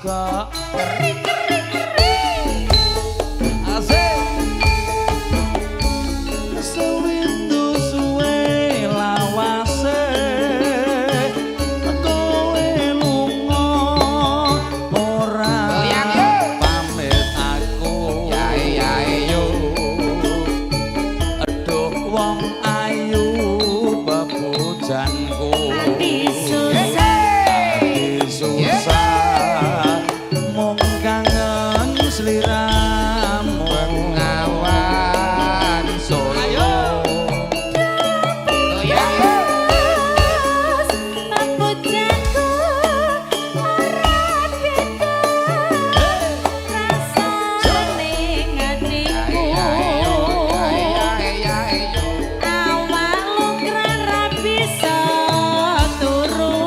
rada keri-keri. Asik. Sewindu suwe lawase kowe lunga ora Goyang, yo. pamit aku. Yae yae yo. Aduh, wong ayu bebujanku. Ati susah. Ati susah mung kangen sliramu. Bengawan Solo. Goyang yo. Pujanku ora beda rasane atiku. Yae yae yo. Awak lungkrah ra bisa turu,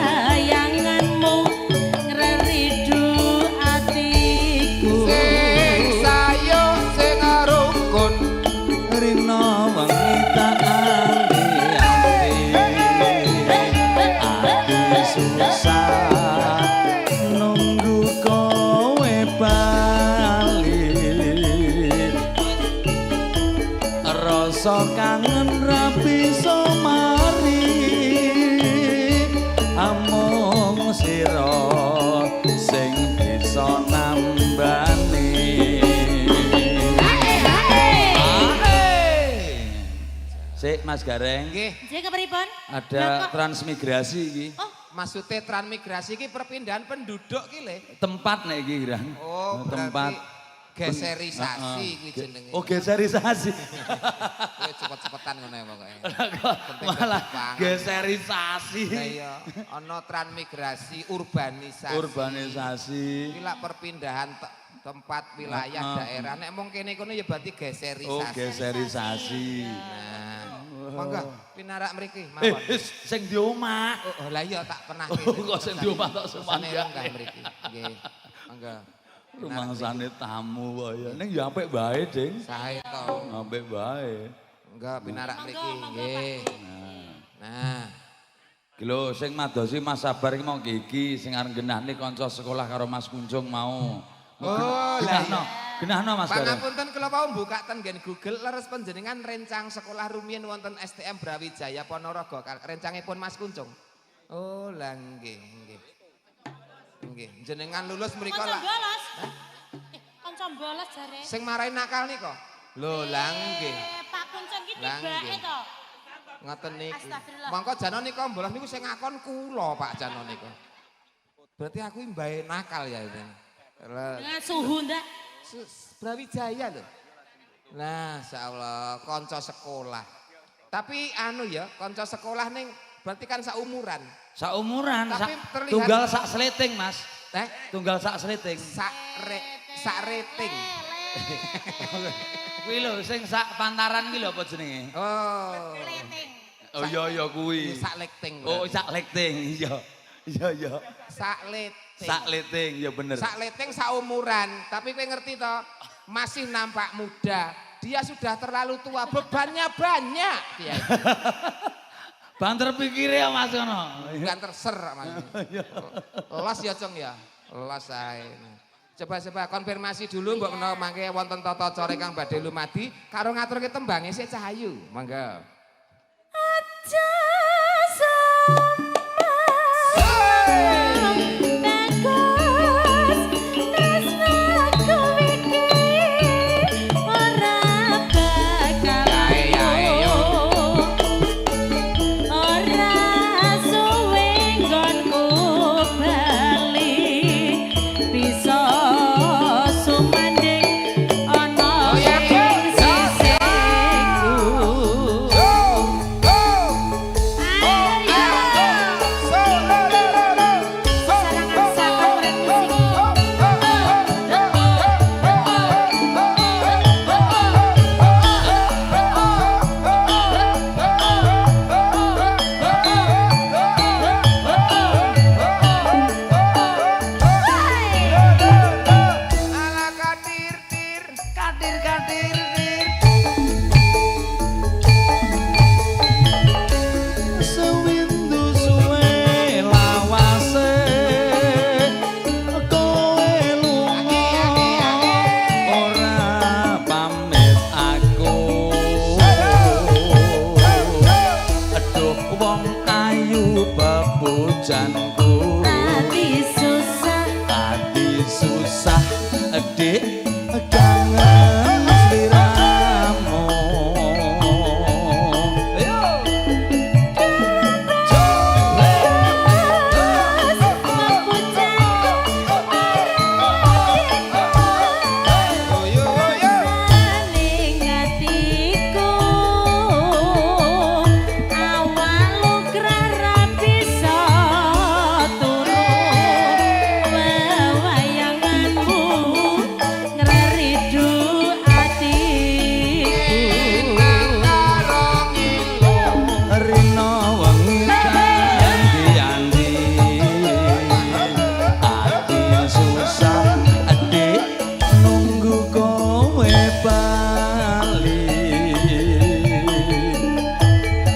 wawayanganmu ngreridu atiku. Sing sayo sing rukun. Rina wengi tak andi-andi, ati susah nunggu kowe bali, rasa kangen ra bisa mari, amung sira sing bisa nambani. Sik, Mas Gareng. Nggih. Nggih, kepripun? Ada transmigrasi iki. Oh, Maksudnya transmigrasi ki perpindahan penduduk ki le. Tempat nek iki, Gran. Oh, tempat. Berarti geserisasi kuwi jenenge. Oh, geserisasi. Kowe cepet-cepetan ngono ya pokoke. Penting Malah dipangan. geserisasi. Lah iya, ana transmigrasi, urbanisasi. Urbanisasi. Iki lak perpindahan tempat, wilayah, daerah. Nek mung kene kono ya berarti geserisasi. Oh, geserisasi. Nah, monggo pinarak mriki Eh, mawon. sing di omah. Oh, lah iya tak pernah. Oh, kok sing di omah tok Sane semangga. lenggah mriki. Nggih. Monggo. Rumangsane tamu wae. Ning ya apik wae, Ding. Sae to. Apik wae. Monggo pinarak Monggo, mriki. Monggo, Nggih. Nah. Iki lho sing madosi Mas Sabar iki mau iki sing arep genahne kanca sekolah karo Mas Kuncung mau. Oh, lah Genahno. Genahno, Mas Gareng. Pangapunten, kula wau buka ten nggen Google, leres panjenengan rencang sekolah rumiyin wonten STM Brawijaya Ponorogo, rencangipun Mas Kuncung. Oh, lah nggih, nggih. Nggih, jenengan lulus mriku Kanca lah. bolos. Eh, kanca bolos jare. Sing marai nakal nika. Lho, lah nggih. Eh, Pak Kuncung ki Lah, tibake nggih. to. Ngoten niku. Astagfirullah. Mongko jano nika bolos niku sing ngakon kula, Pak Jano nika. Berarti aku mbae nakal ya itu. Lah, Dengan suhu ndak? Brawijaya lho. Nah, insyaallah kanca sekolah. Tapi anu ya, kanca sekolah ning berarti kan saumuran. Saumuran, Tapi terlihat- tunggal sak sleting, Mas. Eh, Tunggal sak sleting. Sak rating. Kuwi lho sing sak pantaran kuwi lho apa jenenge? Oh. Oh iya iya kuwi. Sak lekting. Oh, Berarti. Sak lekting, iya. Iya iya. Sak leting. Sak leting ya bener. Sak leting saumuran, tapi kowe ngerti toh, masih nampak muda. Dia sudah terlalu tua, bebannya banyak dia. Itu. Banter pikire ya, Mas, ngono. Bukan terser, Mas. Los ya, Cung, ya. Los ae. Coba coba konfirmasi dulu mbok menawa mangke wonten tata cara ingkang badhe lumadi karo ngaturke tembange sik Cahayu. Monggo. Aja bagus tresnaku iki ora bakal Yae, yae, yo. Ora suwe nggonku bali bisa sumanding ana Oh, iya, iya. ing sisihku. Go, go. Ayo. Wong ayu pepujanku. Ati susah. Ati susah, dik, kangen sliramu. Ayo. Yo yo. Ning atiku awal lukrah ra bisa turu, wewayanganmu ngreridu atiku. Rina wengi andi-andi, ati susah, dik, nunggu kowe bali.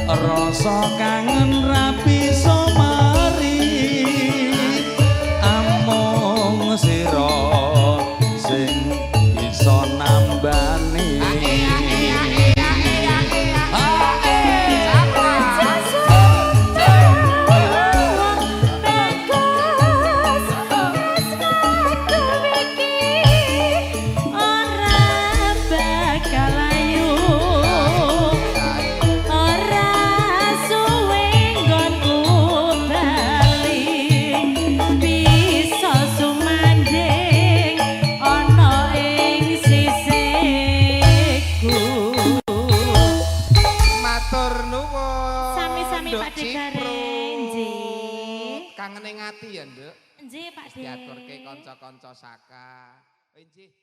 Rasa kangen ra bisa mari, amung sira sing iso nambani. Bagus tresnaku iki ora bakal ayu, ora suwe nggonku bali, bisa sumandhing ana ing sisihku. Matur nuwun. Sami-sami, Nduk Pak De Ciprut. Gareng, nggih. Kangene ngati ya, Nduk. Nggih, Pak De. Diaturke kanca-kanca Saka. Oh, injih.